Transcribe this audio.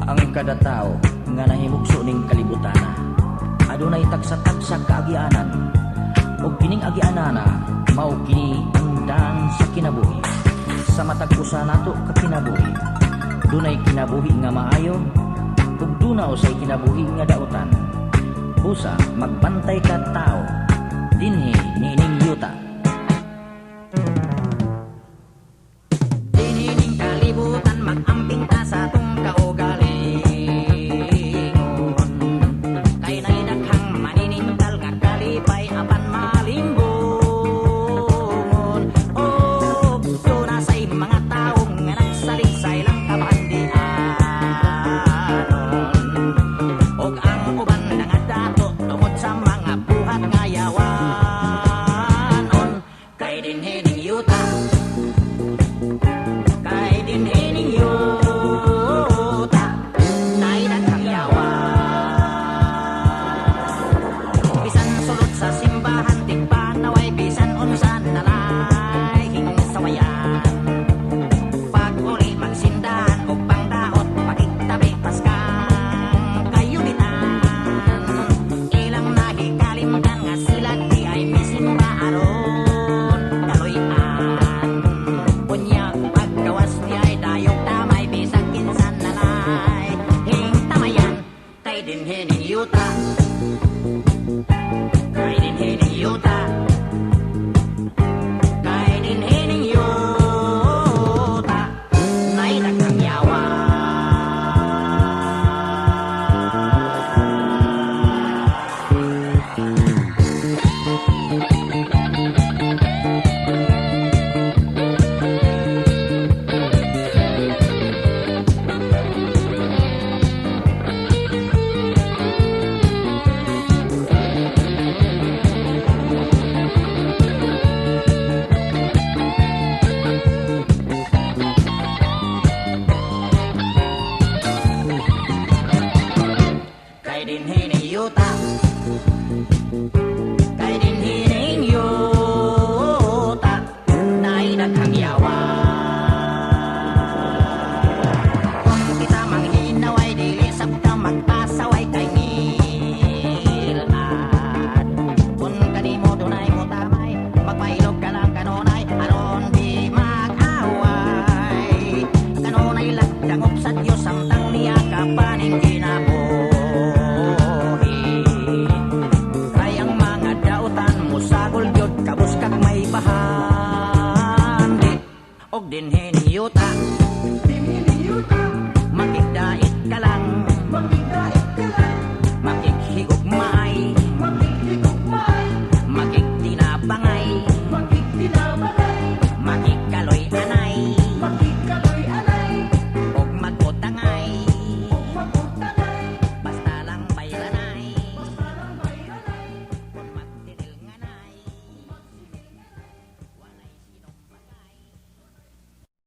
Ang kada tawo nga nahimugso ning kalibutana adunay tagsa-tagsa kaagianan, ug kining agianana mao kini ang daan sa kinabuhi. Sa matag usa nato ka kinabuhi, dunay kinabuhi nga maayo ug duna usay kinabuhi nga dautan. Busa magbantay ka, tao, dinhi niining yuta. Dinhi ning kalibutan, mag-amping ta sa atong kaugalingon, kay nay daghang maniningtal nga kalipay apan malimbongon. Og duna say mga tawo nga nagsalig sa ilang kabandianon, og ang uban nangadato tungod sa mga buhat nga yawanon. Kay dinhi ning yuta, kay dinhi ning yuta, nay daghang yawa. Bisan sulod sa simbahan, tigpanaway, bisan unsa nalay sawayan. Pag uli magsindahan og pangdaot, pakigtabi paskang kayubitan. Ilang nahikalimtan nga sila di ay misimba aron kaloy-an. Unya paggawas di ay dayog tamay, bisag kinsan nalay hingtamayan. Kay dinhi ning yuta, kay dinhi ning yuta, kay dinhi ning yuta, nay daghang yawa. Kay dinhi ning yuta, kay dinhi ning yuta, nay daghang yawa. Kung kita manghinaway, dili sabta magpasaway kay ngilad. Kung kanimo dunay motamay, magpailog ka lang kanunay aron di mag-away. Kanunay lagdangop sa Dios samtang niya ka pa ning kinabuhi. Kay ang mga dautan mosagol gyud kabus kag may bahandi. Og dinhi ning yuta, makigdait ka lang.